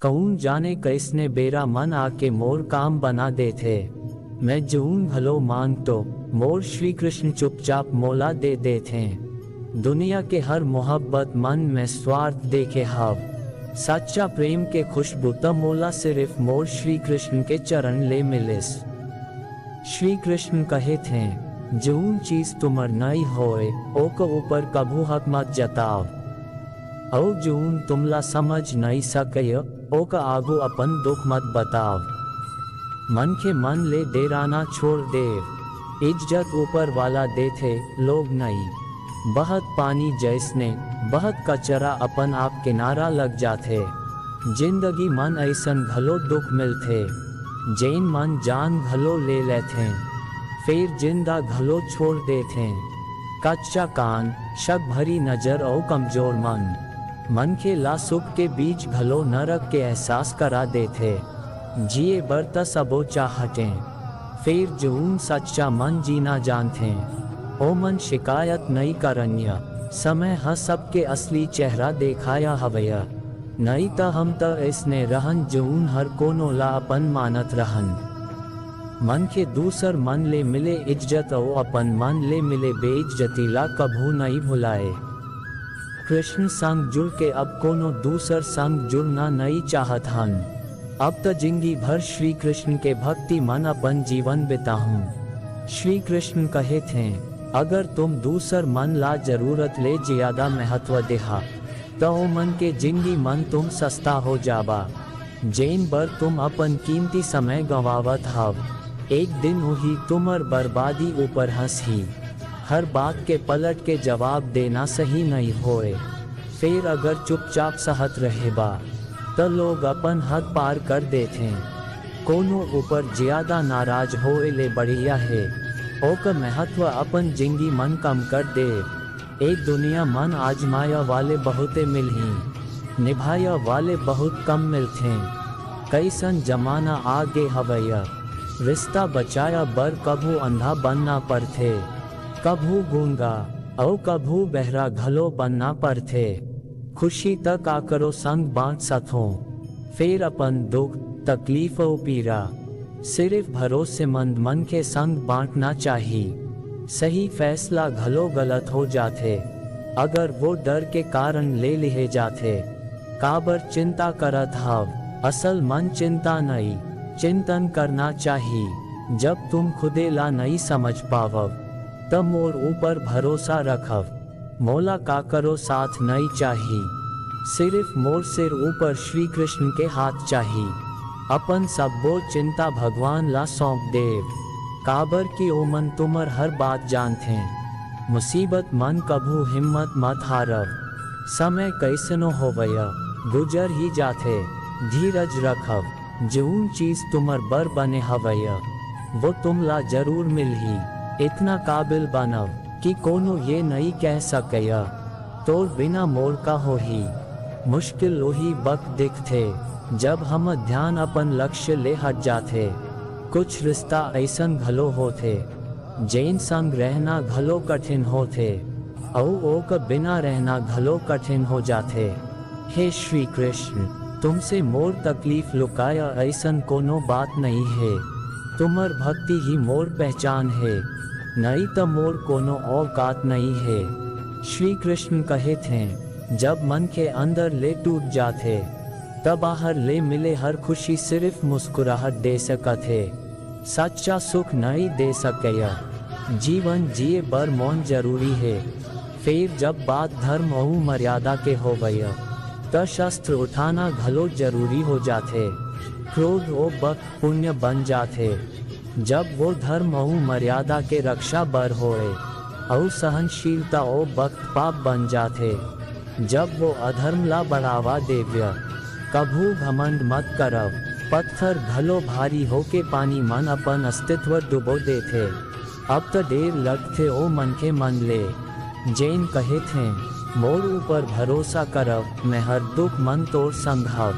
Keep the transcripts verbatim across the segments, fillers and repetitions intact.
कौन जाने कइसने बेरा मन आके मोर काम बना देथे। मैं जऊन घलो मांगतो, मोर श्री कृष्ण चुपचाप मोला दे देथे। दुनिया के हर मोहब्बत मन में स्वार्थ देखे हव। सच्चा प्रेम के खुशबू त मोला सिर्फ मोर श्री कृष्ण के चरण ले मिलिस। श्री कृष्ण कहेथे, जऊन चीज तुम्हर नइ होय, ओकर ऊपर कभू हक मत जताव। अउ जऊन तुमला समझ नइ सकय, ओकर आगू अपन दुख मत बताव। मनखे मन ले डेराना छोड़ देव। इज्जत ऊपर वाला देथे, लोग नइ। बहत पानी जइसने, बहत कचरा अपन आप किनारा लग जाथे। जिंदगी मन अइसन घलो दुख मिलथे, जेन मन जान घलो ले लेथे, फेर जिंदा घलो छोड़ देथे। कच्चा कान, शक भरी नजर अउ कमजोर मन, मनखे ला सुख के बीच घलो नरक के एहसास करा देथे। जिए बर त सबो चाहथे, फेर जऊन सच्चा मन जीना जानथे, ओमन शिकायत नइ करन्य। समय ह सबके असली चेहरा देखाया हवय। नइ त हम त अइसने रहन, जऊन हर कोनो ला अपन मानत रहन। मनखे दूसर मन ले मिले इज्जत अउ अपन मन ले मिले बेइज्जती ला कभू नइ भुलाय। कृष्ण संग जुड़ के अब कोनो दूसर संग जुड़ना नइ चाहत हन। अब त जिंदगी भर श्री कृष्ण के भक्ति मन अपन जीवन बिताहूं। श्री कृष्ण कहेथे, अगर तुम दूसर मन ला जरूरत ले ज्यादा महत्व देहा, त ओमन के जिंदगी मन तुम सस्ता हो जाबा, जेन बर तुम अपन कीमती समय गंवावत हव। एक दिन उही तुम्हर बर्बादी ऊपर हंसही। हर बात के पलट के जवाब देना सही नइ होय। फेर अगर चुपचाप सहत रहेबा, त लोग अपन हद पार कर देथे। कोनो ऊपर ज्यादा नाराज होए ले बढ़िया हे, ओकर महत्व अपन जिंदगी मन कम कर दे। ए दुनिया मन आजमाया वाले बहुते मिलही, निभाया वाले बहुत कम मिलथे। कइसन जमाना आ गे हवय, रिश्ता बचाया बर कभू अंधा बनना पड़थे, कभू गूंगा, अउ कभू बहरा घलो बनना पड़थे। खुशी त काकरो संग बांट सथों, फेर अपन दुख, तकलीफ अउ पीरा सिर्फ भरोसेमंद मनखे संग बांटना चाही। सही फैसला घलो गलत हो जाथे, अगर वो डर के कारण ले लिहे जाथे। काबर चिंता करत हव? असल मन चिंता नइ, चिंतन करना चाही। जब तुम खुदे ला नइ समझ पावव, त मोर ऊपर भरोसा रखव। मोला काकरो साथ नइ चाही, सिर्फ मोर सिर ऊपर श्री कृष्ण के हाथ चाही। अपन सब्बो चिंता भगवान ला सौंप देव, काबर कि ओमन तुम्हर हर बात जानथें। मुसीबत मन कभू हिम्मत मत हारव, समय कइसनो होवय, गुजर ही जाथे। धीरज रखव, जऊन चीज तुम्हर बर बने हवय, वो तुमला जरूर मिलही। इतना काबिल बनव कि कोनो ये नइ कह सकय, तोर बिना मोर का होही। मुश्किल ओही वक्त दिखथे, जब हमर ध्यान अपन लक्ष्य ले हट जाथे। कुछ रिश्ता अइसन घलो होथे, जेन संग रहना घलो कठिन होथे, अउ ओकर बिना रहना घलो कठिन हो जाथे। हे श्री कृष्ण, तुमसे मोर तकलीफ लुकाया अइसन कोनो बात नइ हे। तुम्हर भक्ति ही मोर पहचान हे, नइ त मोर कोनो औकात नइ हे। श्री कृष्ण कहेथें, जब मनखे अंदर ले टूट जाथे, त बाहर ले मिले हर खुशी सिर्फ मुस्कुराहट दे सकत हे। सच्चा सुख नइ दे सकय। जीवन जिए बर मौन जरूरी हे। फेर जब बात धर्म अउ मर्यादा के होवय, त शस्त्र उठाना घलो जरूरी हो जाथे। क्रोध ओ वक्त पुण्य बन जाथे, जब वो धर्म अउ मर्यादा के रक्षा बर होय, अउ सहनशीलता ओ वक्त पाप बन जाथे, जब वो अधर्म ला बढ़ावा देव्य। कभू घमंड मत करव, पत्थर घलो भारी होके पानी मन अपन अस्तित्व डुबो देथे। अब त डेर लगथे ओ मनखे मन ले, जेन कहेथें, मोर ऊपर भरोसा करव, मैं हर दुख मन तोर संग हव।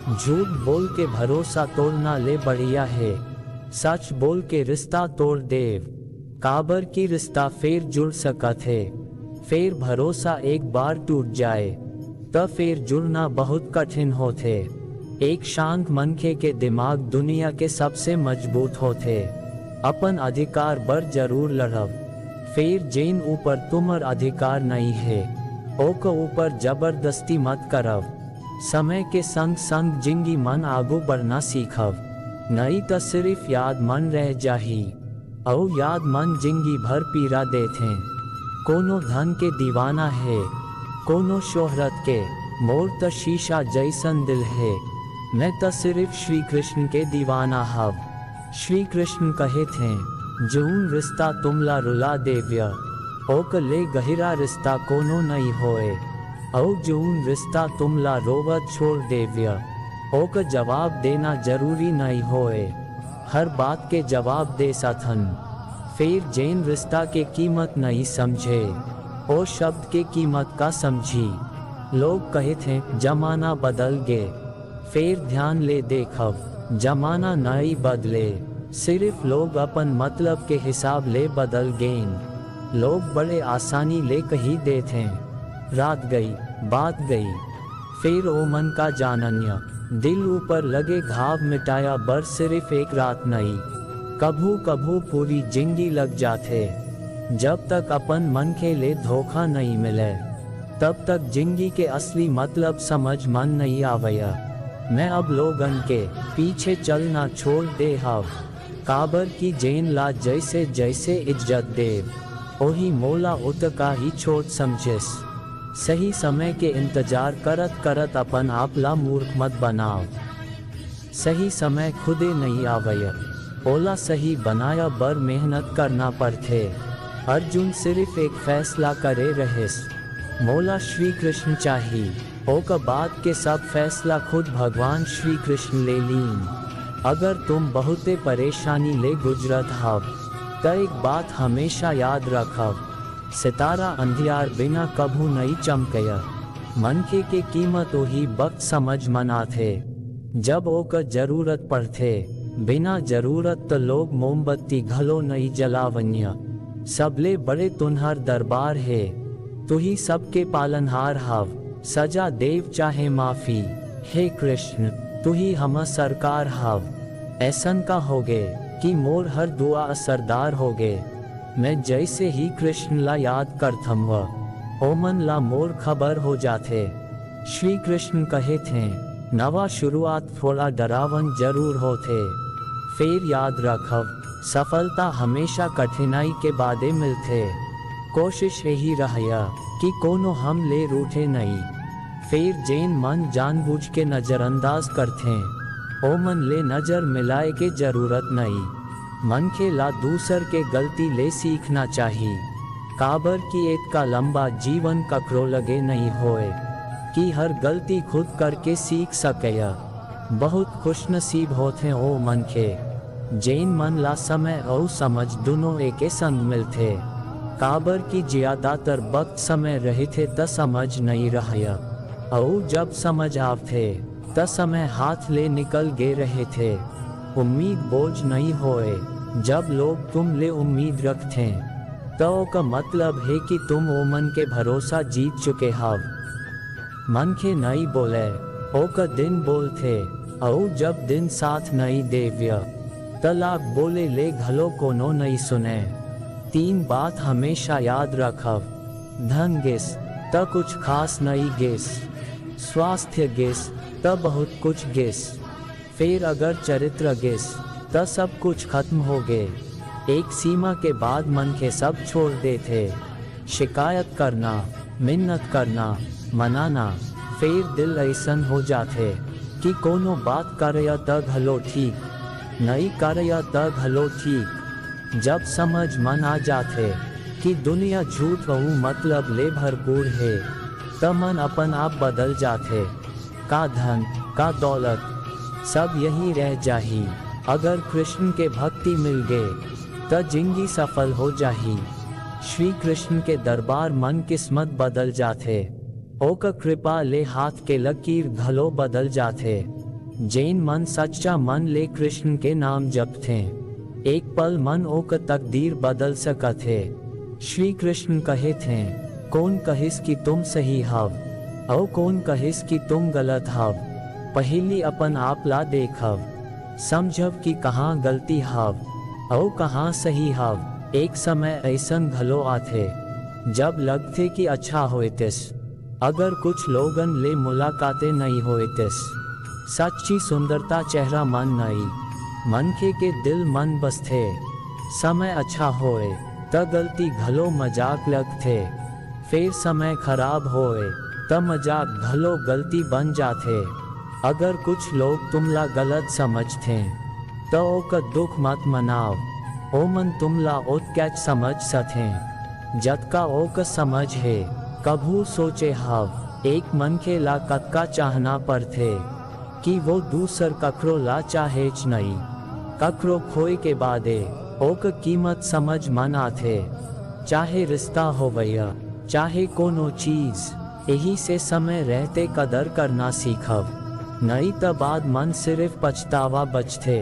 झूठ बोल के भरोसा तोड़ना ले बढ़िया हे, सच बोल के रिश्ता तोड़ देव, काबर कि रिश्ता फेर जुड़ सकत हे। फेर भरोसा एक बार टूट जाए, त फेर जुड़ना बहुत कठिन होथे। एक शांत मनखे के दिमाग दुनिया के सबसे मजबूत होथे। अपन अधिकार बर जरूर लड़व। फेर जेन ऊपर तुम्हर अधिकार नइ हे, ओकर ऊपर जबरदस्ती मत करव। समय के संग-संग जिंदगी मन आगू बढ़ना सीखव, नइ त सिर्फ याद मन रह जाही। अउ याद मन जिंदगी भर पीरा देथे। कोनो धन के दीवाना हे, कोनो शोहरत के, मोर त शीशा जइसन दिल हे, मैं त सिर्फ श्री कृष्ण के दीवाना हव। श्री कृष्ण कहे थे, जऊन रिश्ता तुमला रुला देव्य, ओकर ले गहिरा रिश्ता कोनो नइ होए। अउ जऊन रिश्ता तुमला रोवत छोड़ देव्य, ओकर जवाब देना जरूरी नइ होए। हर बात के जवाब दे सकथन। फेर जेन रिश्ता के कीमत नइ समझे, ओ शब्द के कीमत का समझी। लोग कहे थे, जमाना बदल गे। फेर ध्यान ले देखव, जमाना नइ बदले, सिर्फ लोग अपन मतलब के हिसाब ले बदल गेन। लोग बड़े आसानी ले कही देथे, रात गई, बात गई। फेर ओमन का जानन्य, दिल ऊपर लगे घाव मिटाया बर सिर्फ एक रात नइ, कभू-कभू पूरी जिंदगी लग जाथे। जब तक अपन मनखे ले धोखा नइ मिले, तब तक जिंदगी के असली मतलब समझ मन नइ आवय। मैं अब लोगन के पीछे चलना छोड़ दे हव, काबर कि जेन ला जइसे जइसे इज्जत देव, ओही मोला ओतका ही छोट समझिस। सही समय के इंतजार करत करत अपन आप ला मूर्ख मत बनाव। सही समय खुदे नइ आवय, ओला सही बनाय बर मेहनत करना पड़थे। अर्जुन सिर्फ एक फैसला करे रहिस, मोला श्री कृष्ण चाही। ओकर बाद के सब फैसला खुद भगवान श्री कृष्ण ले लीन। अगर तुम बहुते परेशानी ले गुजरत हव, त एक बात हमेशा याद रखव, सितारा अंधियार बिना कभू नइ चमकय। मनखे के कीमत ओही वक्त समझ मन आथे, जब ओकर जरूरत पड़थे। बिना जरूरत त लोग मोमबत्ती घलो नइ जलावन्य। सबले बड़े तुन्हर दरबार हे, तुही सबके पालनहार हव। सजा देव चाहे माफी, हे कृष्ण, तुही हमर सरकार हव। ऐसन का होगे कि मोर हर दुआ असरदार होगे? मैं जइसे ही कृष्ण ला याद करथंव, ओमन ला मोर खबर हो जाथे। श्री कृष्ण कहे थे, नवा शुरुआत थोड़ा डरावन जरूर होथे, फेर याद रखव, सफलता हमेशा कठिनाई के बादे मिलथे। कोशिश एही रहय कि कोनो हम ले रूठे नइ। फेर जेन मन जानबूझ के नजरअंदाज करथे, ओमन ले नजर मिलाय के जरूरत नइ। मनखे ला दूसर के गलती ले सीखना चाही, काबर कि एतका लंबा जीवन ककरो लगे नइ होय कि हर गलती खुद करके सीख सकय। बहुत खुशनसीब होथे ओ मनखे, जेन मन ला समय अउ समझ दुनों एके संग मिलथे, काबर कि ज्यादातर वक्त समय रहिथे त समझ नइ रहय, अउ जब समझ आवथे, त समय हाथ ले निकल गे रहिथे। उम्मीद बोझ नइ होय। जब लोग तुम ले उम्मीद रखथे, त ओकर मतलब हे कि तुम ओमन के भरोसा जीत चुके हव। मनखे नइ बोले, ओकर दिन बोलथे, अउ जब दिन साथ नइ देव्य, त लाख बोले ले घलो कोनो नइ सुने। तीन बात हमेशा याद रखव, धन गिस, त कुछ खास नइ गिस, स्वास्थ्य गिस, त बहुत कुछ गिस, फेर अगर चरित्र गिस, त सब कुछ खत्म होगे। एक सीमा के बाद मनखे सब छोड़ देथे। शिकायत करना, मिन्नत करना, मनाना, फेर दिल अइसन हो जाथे कि कोनो बात करय त घलो ठीक, नइ करय त घलो ठीक। जब समझ मन आ जाथे कि दुनिया झूठ अउ मतलब ले भरपूर हे, त मन अपन आप बदल जाथे। का धन, का दौलत, सब यही रह जाही। अगर कृष्ण के भक्ति मिल गे, त जिंदगी सफल हो जाही। श्री कृष्ण के दरबार मन किस्मत बदल जाथे। ओकर कृपा ले हाथ के लकीर घलो बदल जाथे। जेन मन सच्चा मन ले कृष्ण के नाम जपथे, एक पल मन ओकर तकदीर बदल सकत हे। श्री कृष्ण कहे थे, कोन कहिस कि तुम सही हव? अउ कोन कहिस कि तुम गलत हव? पहिली अपन आप ला देखव, समझव कि कहाँ गलती हव अउ कहाँ सही हव। एक समय अइसन घलो आथे, जब लगथे कि अच्छा होइतिस, अगर कुछ लोगन ले मुलाकाते नइ होइतिस। सच्ची सुंदरता चेहरा मन नइ, मनखे के दिल मन बसथे। समय अच्छा होए, त गलती घलो मजाक लगथे। फेर समय खराब होए, त मजाक घलो गलती बन जाथे। अगर कुछ लोग तुमला गलत समझथें, त ओकर दुख मत मनाव। ओमन तुमला ओतकेच समझ सकथें, जतका ओकर समझ हे। कभू सोचे हव, एक मनखे ला कतका चाहना पड़थे, कि वो दूसर कखरो ला चाहेच नइ। कखरो खोए के बादे ओकर कीमत समझ मन आथे, चाहे रिश्ता होवय, चाहे कोनो चीज। एही से समय रहते कदर करना सीखव, नइ त बाद मन सिरिफ पछतावा बचथे।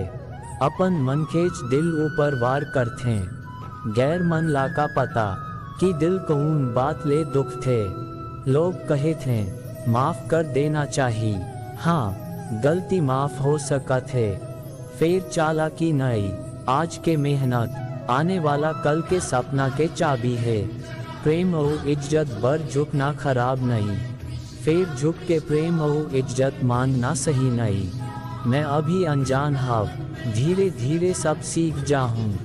अपन मनखेच दिल ऊपर वार करथें। गैर मन ला का पता कि दिल कउन बात ले दुखथे। लोग कहिथें, "माफ कर देना चाही।" हाँ, गलती माफ हो सकत हे, फेर चालाकी नइ, आज के मेहनत, आने वाला कल के सपना के चाबी हे। प्रेम अउ इज्जत बर झुकना खराब नइ, फेर झुक के प्रेम अउ इज्जत मांगना सही नइ। मैं अभी अनजान हव, धीरे-धीरे सब सीख जाहूं।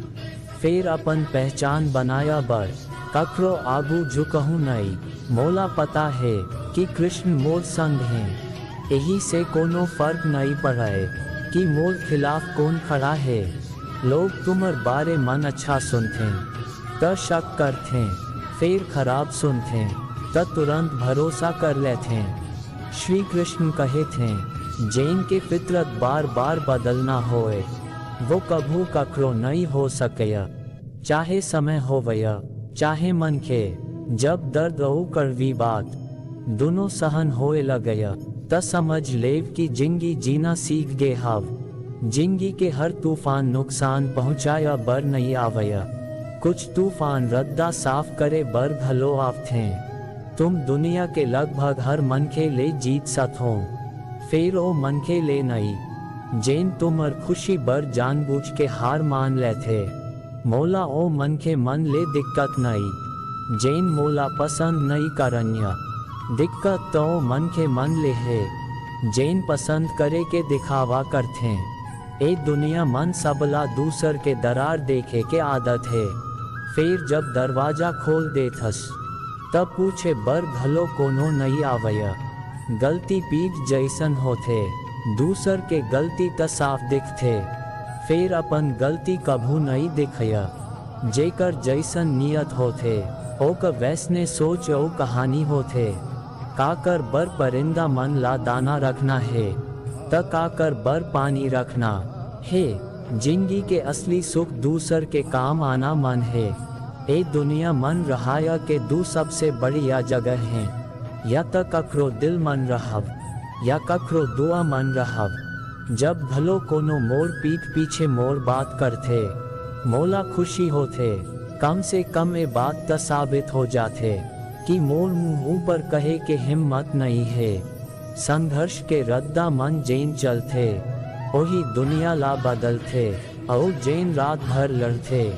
फेर अपन पहचान बनाया बर कखरो आगू झुकहूं नइ। मोला पता हे कि कृष्ण मोर संग हें, एही से कोनो फर्क नइ पड़य कि मोर खिलाफ कोन खड़ा हे। लोग तुम्हर बारे मन अच्छा सुनथें, त शक करथें, फेर खराब सुनथें, त तुरंत भरोसा कर लेथें। श्री कृष्ण कहिथें, जेन के फितरत बार-बार बदलना होय, वो कभू कखरो नइ हो सकय। चाहे समय होवय, चाहे मनखे, जब दर्द अउ कड़वी बात, दुनों सहन होए लगय, त समझ लेव कि जिंदगी जीना सीख गे हव। जिंदगी के हर तूफान नुकसान पहुंचाय बर नइ आवय। कुछ तूफान रद्दा साफ करे बर घलो आवथें। तुम दुनिया के लगभग हर मनखे ले जीत सकथो, फेर ओ मनखे ले नइ, जेन तुम्हर खुशी बर जानबूझ के हार मान लेथे। मोला ओ मनखे मन ले दिक्कत नइ, जेन मोला पसंद नइ करंय। दिक्कत त ओ मनखे मन ले हे, जेन पसंद करे के दिखावा करथें। ए दुनिया मन सबला दूसर के दरार देखे के आदत हे। फेर जब दरवाजा खोल देथस, त पूछे बर घलो कोनो नइ आवय। गलती पीठ जइसन होथे, दूसर के गलती त साफ दिखथे, फेर अपन गलती कभू नइ दिखय। जेकर जइसन नियत होथे, ओकर वइसने सोच अउ कहानी होथे। काकर बर परिंदा मन ला दाना रखना हे, त काकर बर पानी रखना हे। जिंदगी के असली सुख दूसर के काम आना मन हे। ए दुनिया मन रहय के दू सबसे बढ़िया जगह हे, या त कखरो दिल मन रहव, या कखरो दुआ मन रहव। जब घलो कोनो मोर पीठ पीछे मोर बात करथे, मोला खुशी होथे, कम से कम ए बात त साबित हो जाथे कि मोर मुंह ऊपर कहे के हिम्मत नइ हे। संघर्ष के रद्दा मन जेन चलथे, ओही दुनिया ला बदलथे, अउ जेन रात भर लड़थे,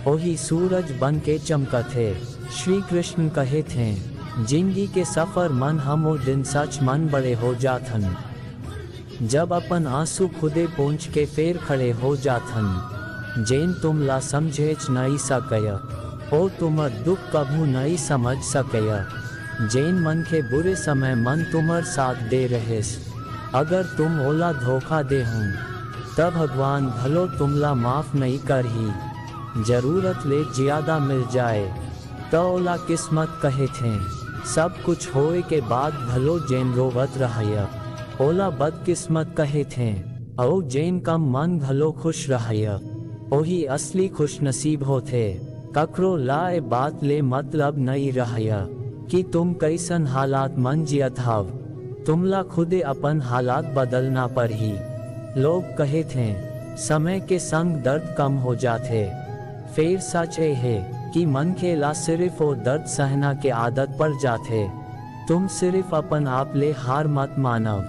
ओही सूरज बन के चमकथे। श्री कृष्ण कहिथें, जिंदगी के सफर मन ह ओ दिन सच मन बड़े हो जाथन, जब अपन आंसू खुदे पोंछ के फेर खड़े हो जाथन। जेन तुमला समझेच नइ सकय, ओ तुम्हर दुख कभू नइ समझ सकय। जेन मनखे बुरे समय मन तुम्हर साथ दे रहेस, अगर तुम ओला धोखा देहू, त भगवान घलो तुमला माफ नइ करही। जरूरत ले जियादा मिल जाए, त ओला किस्मत कहिथें। सब कुछ होए के बाद घलो जेन रोवत रहय, ओला बदकिस्मत कहिथें, अउ जेन कम मन घलो खुश रहय, ओही असली खुशनसीब होथे। कखरो ला ए बात ले मतलब नइ रहय कि तुम कइसन हालात मन जियत हव, तुमला खुदे अपन हालात बदलना परही। लोग कहिथें, समय के संग दर्द कम हो जाथे, फेर सच ए हे कि मनखे ला सिरिफ ओ दर्द सहना के आदत पड़ जाथे, तुम सिरिफ अपन आप ले हार मत मानव।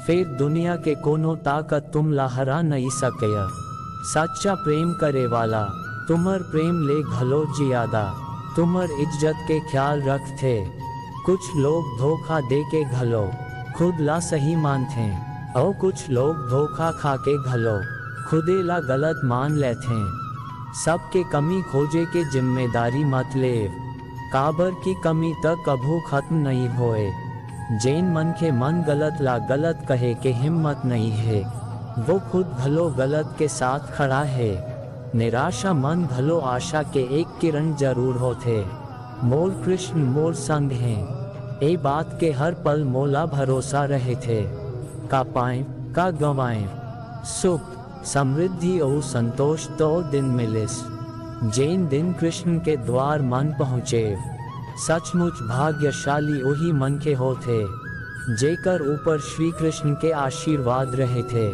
फेर दुनिया के कोनो ताकत तुम ला हरा नइ सकय। सच्चा प्रेम करे वाला तुम्हर प्रेम ले घलो जियादा तुम्हर इज्जत के ख्याल रखथे। कुछ लोग धोखा दे के घलो खुद ला सही मानथे, अउ कुछ लोग धोखा खा के घलो खुदे ला गलत मान लेथे। सबके कमी खोजे के जिम्मेदारी मत लेव, काबर कि कमी त कभू खत्म नइ होए। जेन मनखे मन गलत ला गलत कहे के हिम्मत नइ हे, वो खुद घलो गलत के साथ खड़ा हे। निराशा मन घलो आशा के एक किरण जरूर होथे। मोर कृष्ण मोर संग हे, ए बात के हर पल मोला भरोसा रहिथे। का पाएं, का गंवाएं, सुख, समृद्धि अउ संतोष तो दिन मिलिस, जेन दिन कृष्ण के द्वार मन पहुँचे। सचमुच भाग्यशाली ओही मनखे होथे, जेकर ऊपर श्री कृष्ण के आशीर्वाद रहिथे।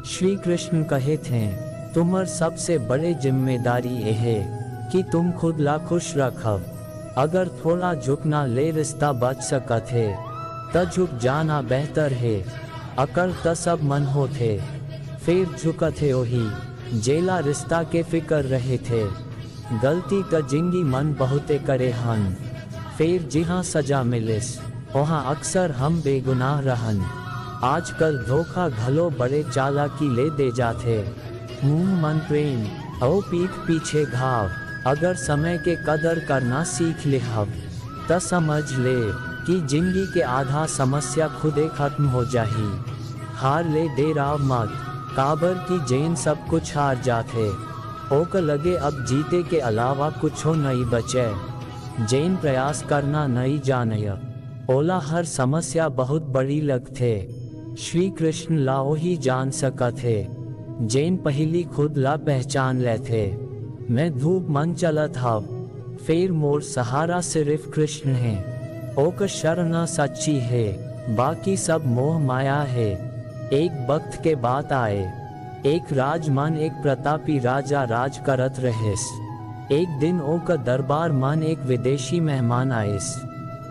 श्री कृष्ण कहिथे, तुम्हर सबसे बड़े जिम्मेदारी एहे कि तुम खुद ला खुश रखव। अगर थोड़ा झुकना ले रिश्ता बच सकत हे, त झुक जाना बेहतर हे। अकड़ त सब मन होथे, फेर झुकथे ओही, जेला रिश्ता के फिकर रहिथे। गलती त जिंदगी मन बहुते करे हन, फेर जिहां सजा मिलिस, ओहां अक्सर हम बेगुनाह रहन। आजकल धोखा घलो बड़े चालाकी ले दे जाथे। मुंह मन प्रेम अउ पीठ पीछे घाव। अगर समय के कदर करना सीख लेहव, त समझ ले कि जिंदगी के आधा समस्या खुदे खत्म हो जाही। हार ले डेराव मत, काबर कि जेन सब कुछ हार जाथे, ओकर लगे अब जीते के अलावा कुछो नइ बचे। जेन प्रयास करना नइ जानय, ओला हर समस्या बहुत बड़ी लगथे। श्री कृष्ण ला ओही जान सकत हे, जेन पहिली खुद ला पहचान लेथे। मैं धूप मन चलत हव, फेर मोर सहारा सिरिफ कृष्ण हे। ओकर शरण सच्ची हे, बाकी सब मोह माया हे। एक वक्त के बात आए, एक राज मन एक प्रतापी राजा राज करत रहिस। एक दिन ओकर दरबार मन एक विदेशी मेहमान आइस।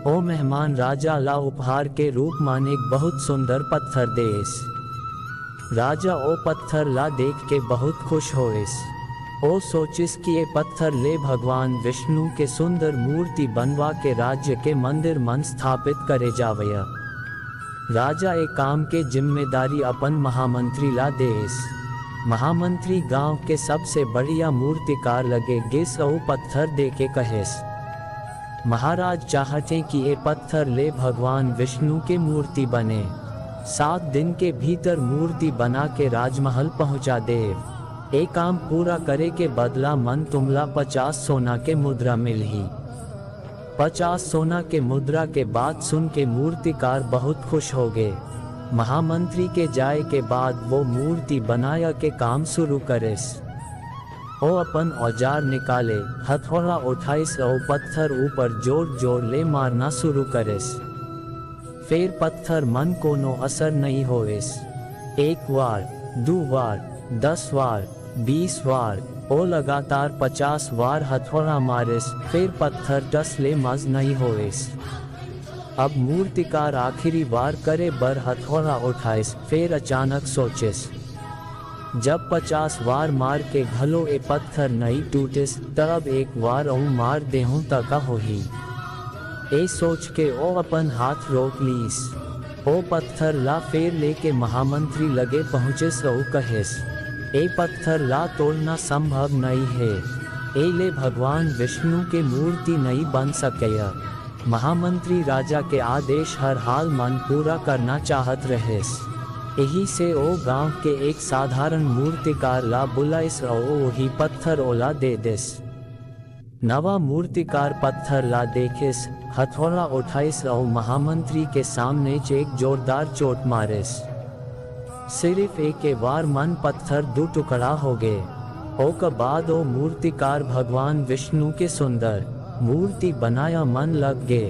ओ मेहमान राजा ला उपहार के रूप मन एक बहुत सुंदर पत्थर देस। राजा ओ पत्थर ला देख के बहुत खुश होइस। ओ सोचिस कि ए पत्थर ले भगवान विष्णु के सुंदर मूर्ति बनवा के राज्य के मंदिर मन स्थापित करे जावय। राजा ए काम के जिम्मेदारी अपन महामंत्री ला देस। महामंत्री गांव के सबसे बढ़िया मूर्तिकार लगे गिस अउ पत्थर दे के कहेस, महाराज चाहथे कि ए पत्थर ले भगवान विष्णु के मूर्ति बने। सात दिन के भीतर मूर्ति बना के राजमहल पहुंचा देव। ए काम पूरा करे के बदला मन तुमला पचास सोना के मुद्रा मिलही। पचास सोना के मुद्रा के बात सुन के मूर्तिकार बहुत खुश हो गए। महामंत्री के जाए के बाद वो मूर्ति बनाया के काम शुरू करेस। ओ अपन औजार निकाले, हथौड़ा उठाइस अउ पत्थर ऊपर जोर-जोर ले मारना शुरू करिस। फेर पत्थर मन कोनो असर नइ होइस। एक वार, दू वार, दस वार, बीस वार, ओ लगातार पचास वार हथौड़ा मारिस, फेर पत्थर टस ले मस नइ होइस। अब मूर्तिकार आखिरी वार करे बर हथौड़ा उठाइस, फेर अचानक सोचिस, जब पचास वार मार के घलो ए पत्थर नइ टूटिस, त अब एक वार अउ मार देहूं त का होही? ए सोच के ओ अपन हाथ रोक लीस। ओ पत्थर ला फेर लेके महामंत्री लगे पहुंचिस अउ कहिस, ए पत्थर ला तोड़ना संभव नइ हे। ए ले भगवान विष्णु के मूर्ति नइ बन सकय। महामंत्री राजा के आदेश हर हाल मन पूरा करना चाहत रहिस। एही से ओ गांव के एक साधारण मूर्तिकार ला बुलाइस अउ ओही पत्थर ओला दे दिस। नवा मूर्तिकार पत्थर ला देखिस, हथौड़ा उठाइस अउ महामंत्री के सामने च एक जोरदार चोट मारिस। सिरिफ एके वार मन पत्थर दू टुकड़ा हो गे। ओकर बाद ओ मूर्तिकार भगवान विष्णु के सुंदर मूर्ति बनाया मन लग गे।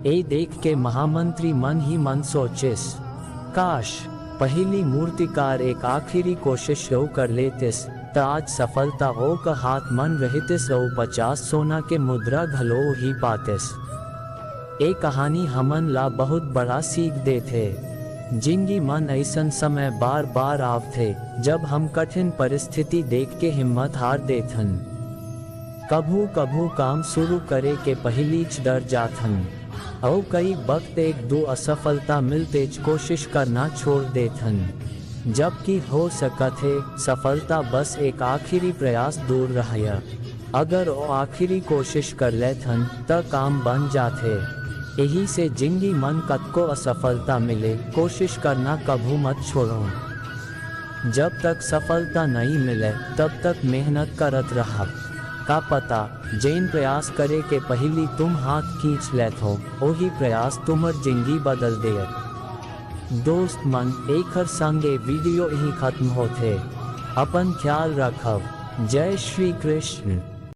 ए देख के महामंत्री मन ही मन सोचिस, काश, पहिली मूर्तिकार एक आखिरी कोशिश अउ कर लेतिस, त आज सफलता ओकर हाथ मन रहितिस अउ पचास सोना के मुद्रा घलो ही पातिस। ए कहानी हमन ला बहुत बड़ा सीख देथे। जिंदगी मन अइसन समय बार-बार आवथे, जब हम कठिन परिस्थिति देख के हिम्मत हार देथन। कभू-कभू काम शुरू करे के पहिलीच डर जाथन, अउ कई वक्त एक दो असफलता मिलतेच कोशिश करना छोड़ देथन, जबकि हो सकत हे सफलता बस एक आखिरी प्रयास दूर रहय। अगर ओ आखिरी कोशिश कर लेथन, त काम बन जाथे। एही से जिंदगी मन कतको असफलता मिले, कोशिश करना कभू मत छोड़ो। जब तक सफलता नइ मिले, तब तक मेहनत करत रहा। का पता, जेन प्रयास करे के पहिली तुम हाथ खींच लेथो, ओही प्रयास तुम्हर जिंदगी बदल दे। दोस्त मन, एखर संग ए वीडियो इही खत्म होथे। अपन ख्याल रखव। जय श्री कृष्ण।